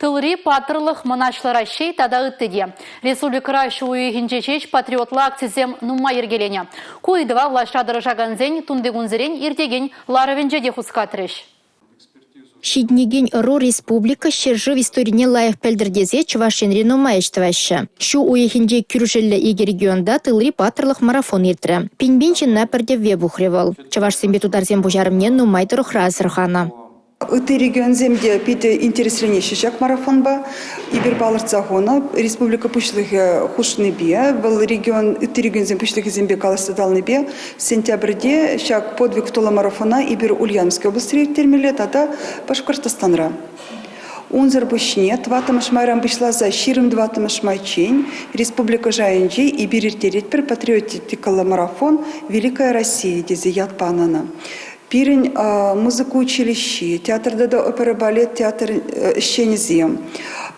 Тылри паттӑрлӑх, мӑнаҫлӑ Раҫҫей тата ытти те. Республикӑра ҫу уйӑхӗнче ҫеҫ патриотла акцисем нумай йӗркеленӗ. Ку ыйтӑва влаҫра тӑрӑшакансен тунтикунсерен иртекен ларӑвӗнче те хускатрӗҫ. Ҫитӗнекен ӑру республика, ҫӗршыв историне лайӑх пӗлтӗр тесе Чӑваш Енре нумай ӗҫ тӑваҫҫӗ. Ҫу уйӑхӗнче кӳршӗллӗ икӗ регионта тылри паттӑрлӑх марафон иртрӗ. Пин-пин ҫынна пӗр тӗвве пухрӗ вӑл. Чӑвашсемпе тутарсен пуҫарӑвне нумай тӑрӑхра асӑрханӑ. Ытти регионсем те питӗ интересленеҫҫӗ ҫак марафонпа. Эпир палӑртса хунӑ республика Пуҫлӑхӗ хушнипе, вӑл регион ытти регионсен пуҫлӑхӗсемпе калаҫса татӑлнипе сентябрьте ҫак «Подвиг в марафона эпир Ульяновски облаҫре ирттермелле тата Башкортостанра. Унсӑр пуҫне тӑваттӑмӗш майран пуҫласа 24-мӗш майччен республика шайӗнче эпир ирттеретпӗр патриотикӑллӑ марафон «Великая Россия» тесе ят панӑ ӑна. Пирӗн музыка училищи, театрта та опера-балет театр ӗҫченӗсем,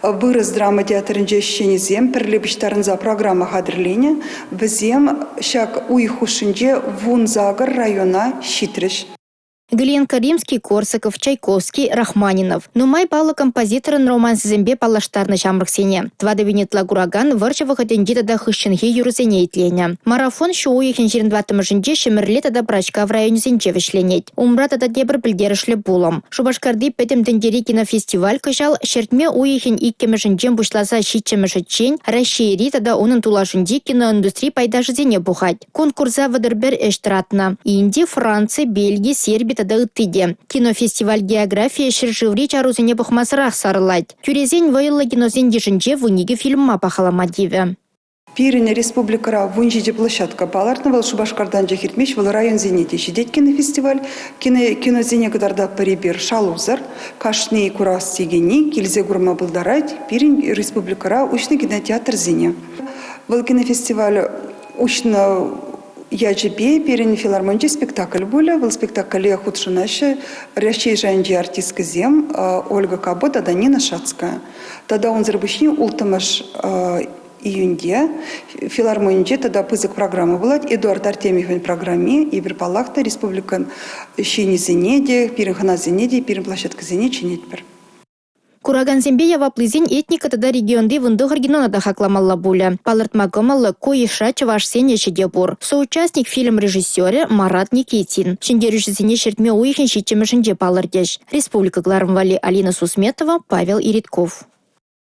вырӑс драма театрӗнче ӗҫченӗсем пӗрле пуҫтарӑнса программа хатӗрленӗ. Вӗсем ҫак уйӑх хушшинче 18 района ҫитрӗҫ. Глинка Римский-Корсаков, Чайковский, Рахманинов. Нумай паллӑ композиторӑн романсӗсемпе паллаштарнӑ ҫамрӑксене. 4 пин ытла куракан вӑрҫӑ вӑхӑтӗнчи тата хыҫҫӑнхи юрӑсене итленӗ. Марафон ҫу уйӑхӗн 24-мӗшӗнче Ҫӗмӗрле тата Пӑрачкав районӗсенче вӗҫленет. Умра тата тепӗр пӗлтерӗшлӗ пулӑм. Шупашкарти Пӗтӗм тӗнчери кинофестиваль кӑҫал ҫӗртме уйӑхӗн иккӗмӗшӗнчен пуҫласа ҫиччӗмӗшӗччен Раҫҫейри тата унӑн тулашӗнчи киноиндустри пайташӗсене пухать. Конкурса 31 ӗҫ тӑратнӑ. Инди, Франци, Бельги, Серби тата ытти те. Кинофестиваль географийӗ ҫӗршыври чарусене пӑхмасӑрах сарӑлать. Тӳресен вӑйлӑ киносен йышӗнче 12 фильма пахалама тивӗ. Пирӗн республикӑра 17 площадка палӑртнӑ. Вӑл Шупашкартан анчах иртмест, вӑл районсене те ҫитет кинофестиваль. Киносене кӑтартатпӑр эпир шалусӑр. Кашни курас текенни килсе курма пултарать пирӗн республикӑра уҫнӑ кинотеатрсене. Вӑл кинофестиваль уҫнӑ ячӗпе пирӗн филармонинче спектакль пулӗ. Вӑл спектакле хутшӑнаҫҫӗ Раҫҫей шайӗнчи артисткӑсем Ольга Кабо тата Нина Шацкая. Тата унсӑр пуҫне улттӑмӗш июньте филармонинче тата пысӑк программа пулать. Эдуард Артемьевӑн программи. Эпир, паллах та, республикӑн ҫыннисене те, пирӗн хӑнасене те, пирӗн площадкӑсене чӗнетпӗр. Куракансемпе яваплисен этника тата регионти 19 кинона та хакламалла пулӗ. Палӑртма кӑмӑллӑ, ку йышра чӑвашсен ӗҫӗ те пур. Соучастник фильм режиссерӗ Марат Никитин. Ҫӗнтерӳҫӗсене ҫӗртме уйӑхӗн ҫиччӗмӗшӗнче палӑртӗҫ. Республика кӑларӑм валли Алина Сусметова, Павел Иритков.